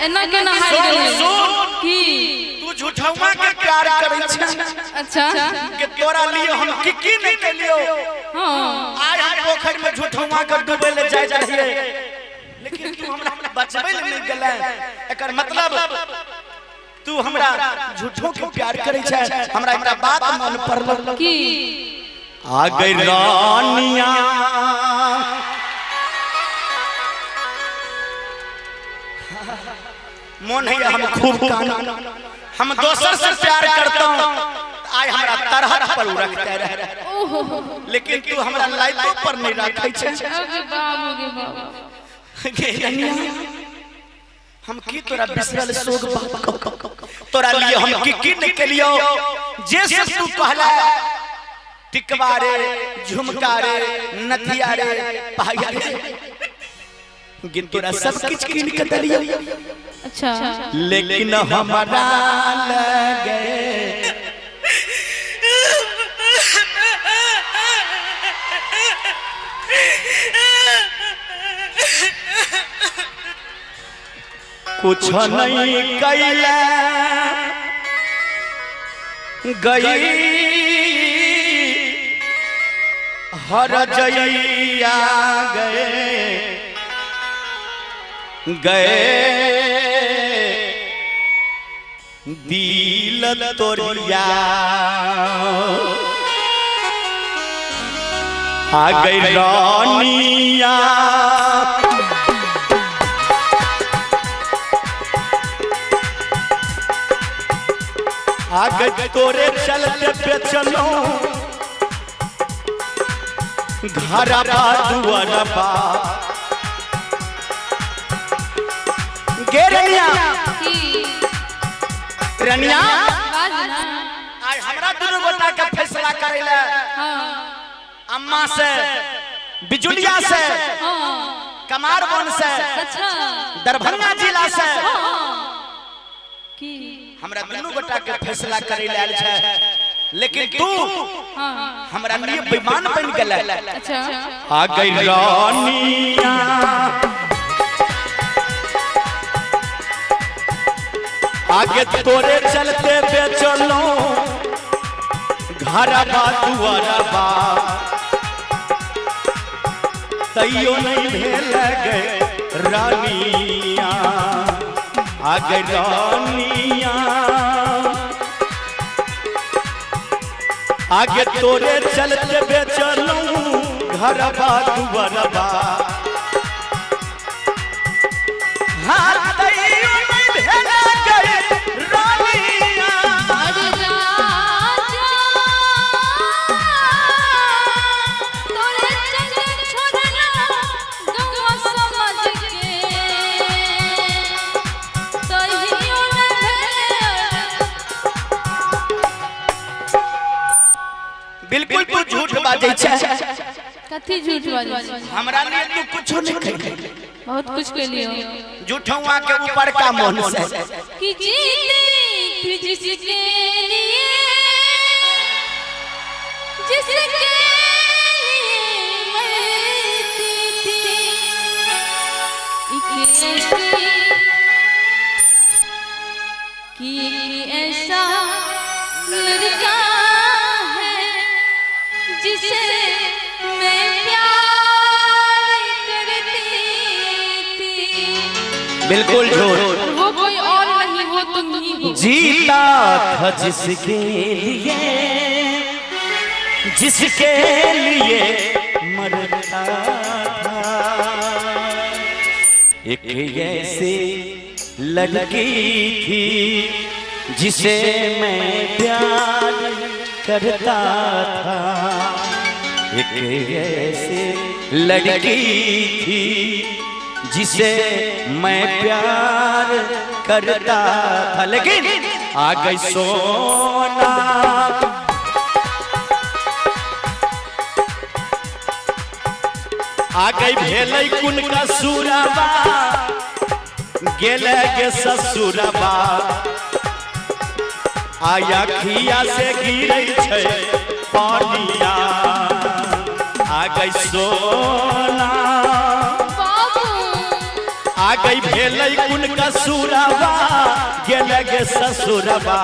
एना केना हारि सुन, गेलियै सुन। की तू झूठौआ के प्यार करै छै अच्छा कि तोरा लिए हम की की नहीं केलियो हाँ आइ हम पोखरि में झूठौआ के डूबे ले जाइत रहियै लेकिन तू हमरा बचबै ले नहीं गेलै एकर मतलब तू हमरा झूठो के प्यार करै छै हमरा एकटा बात मन पड़ल की आ गई रानिया मोन है हम खूब कान हम दोसर से प्यार करता हूँ आइ हमरा तरहत पर उ रखते रहे ओहो लेकिन तू हमरा लाइतो पर नहीं रखै छै अरे बाबू गे बाबू गे रनिया हम की तोरा बिसरल सोग बात कहू? तोरा लिए हम की की नहीं केलियो जे सब तू कहला टिकवा रे झुमका रे नथिया रे पाया रे गिन तोरा सब किछ कीन के देलियो अच्छा लेकिन हमरा लगे कुछ नहीं कैला गई हर जइया गए गए दिल तोरिया आ गई रानिया आ गई तोरे चलते पे चलो घरबा दुआरबा गे रनिया की रनिया बाज ना आज हमरा दुनू गोटा के फैसला करे ले हाँ अम्मा से बिजुलिया से हाँ कमार वन से अच्छा दरभंगा जिला से हाँ की हमरा दुनू गोटा के फैसला करे ले आयल छै लेकिन तू हाँ हमरा लिए बेईमान बन गेलै अच्छा आ गई रानिया आगे तोरे चलते बेचलो घरबा दुआरबा तैयो नहीं भेल गे रानिया आ गई रानिया आगे तोरे चलते बेचलू घरबा दुआरबा हाँ तैयो नहीं भेल गे रानिया अरे जा जा तोरे चले छोड़ना गौवा समझ के तहियो न भेल बिल्कुल तू झूठ बाजै छै कथी झूठ बाजै छी हमरा लिए तू कुछो नहीं खैले बहुत कुछ के लिए झूठौआ के ऊपर का मोन से कि जीते थी जिसके लिए जिसके लिए मरती थी एक ऐसी कि एक ऐसा लड़का है जिसे मैं प्यार करती थी बिल्कुल झूठ और वो कोई और नहीं वो तुम ही हो जीता था जिसके लिए जिसके लिए मरता था एक ऐसी लड़की थी जिसे मैं प्यार करता था एक ऐसी लड़की थी जिसे मैं प्यार करता था लेकिन आ गई सोना आ गई भेलै कुन का सुरबा गेले गे ससुरबा आया खिया से गिरै छै पानिया आ गई सोना बाबू आ आ गई भेलै कुन कसूरवा गेल गे ससुरवा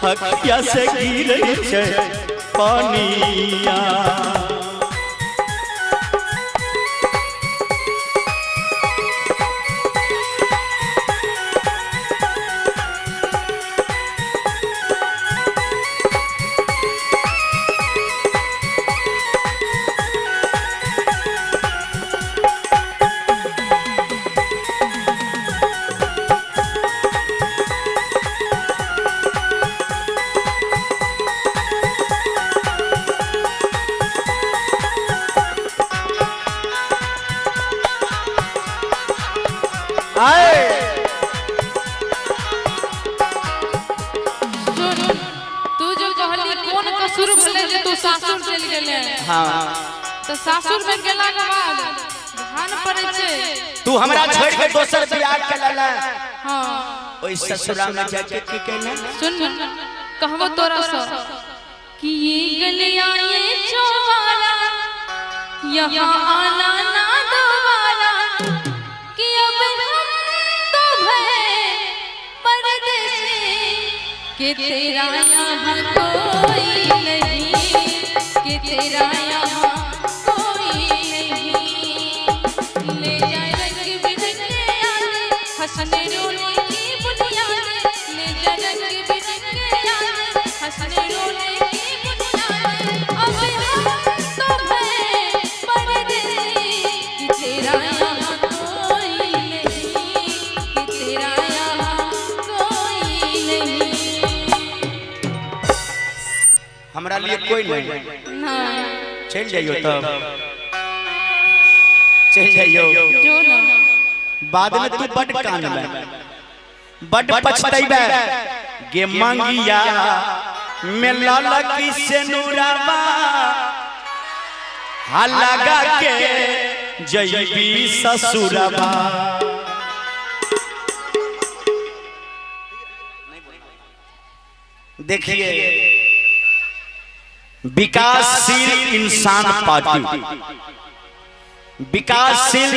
हकिया से गिरै छै पनिया। आए सुन, तू जो कहली कोन कसूर भेलै जे तू सासुर चलि गेलै। हाँ। तऽ सासुर में गेला के बाद ध्यान पड़ै छै। तू हमरा छोड़ के दोसर बियाह के लेला। हाँ। ओइ ससुरा में जाके की केला? सुन, कहबो तोरा से कि ये गलियां ये चौबारा, यहाँ आना ना दोबारा, कि अब हम तो भए परदेसी, कि तेरा यहाँ कोई नहीं, कि तेरा यहाँ कोई नहीं। ले जाए रंग बिरंगे आने, हंसने रोने की बुनियादें, ले जाए रंग बिरंगे आने, हंसने रोने की बुनियादें, अब हम तो भए परदेसी, कि तेरा यहाँ कोई नहीं, कि तेरा यहाँ कोई नहीं। हमरा लिए कोई नहीं। नहीं। चल जाइयो, तब चल जाइयो। जो ना। बाद में तू बड कानबे, बड पछतैबे गे मांगिया में ललकी से नूरावा हा लगा के जईबी ससुरवा। देखिए, विकासशील इंसान पार्टी, विकासशील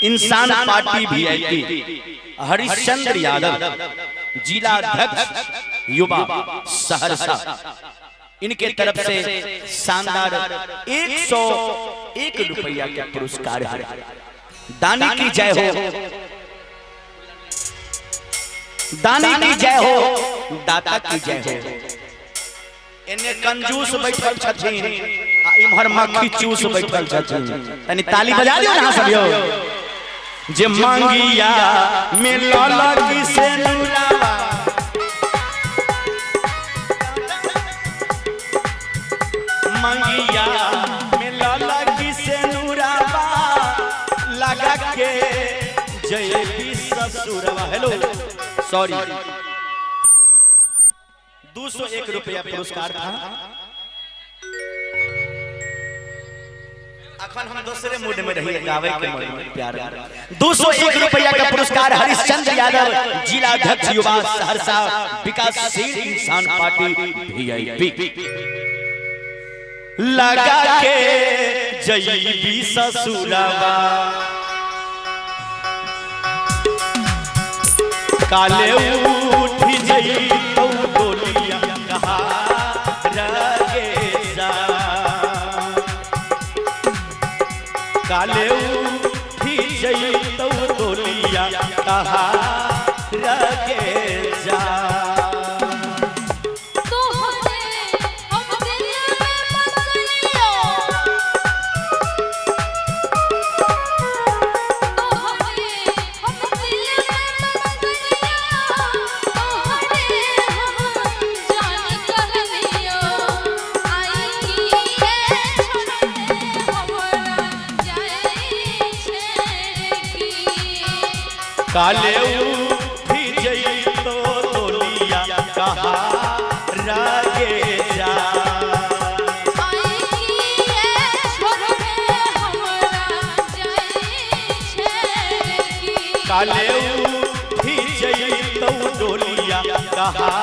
इंसान पार्टी वीआईपी हरिश्चंद्र यादव जिला अध्यक्ष युवा सहरसा, इनके तरफ से शानदार 101 रुपया का पुरस्कार है। दानी की जय हो, दानी की जय हो, दाता की जय हो। एने कंजूस बैठल छथिन आ इम्हर मक्खी चूस बैठल छथिन। तनी ताली बजा दियो ना सब यो। जे मांगिया में ललकी से नूरावा मांगिया में ललकी से नूरावा लगा के जयबी ससुरवा। हेलो, सॉरी, 201 रुपया पुरस्कार था। अखन हम दूसरे मूड में रहिए, गावे के मूड में प्यार। 201 रुपया का पुरस्कार हरिश्चंद्र यादव जिला अध्यक्ष युवा सहरसा विकासशील इंसान पार्टी वीआईपी लगा के जईबी ससुरवा काले उठ जईतौ डोलिया कहा रगे जा काले उठी जईतौ डोलिया कहा रगे जा। तोहरे हम दिल में बसलियो, तोहरे हम दिल में बसलियो, तोहरे हम जान कहलियो, आई की छोड़े हमरा जाए छे की। काले उठी जईतो डोलिया कहा रगे जा आई की छोड़े हमरा जाए छे की। काले उठी जईतौ डोलिया कहा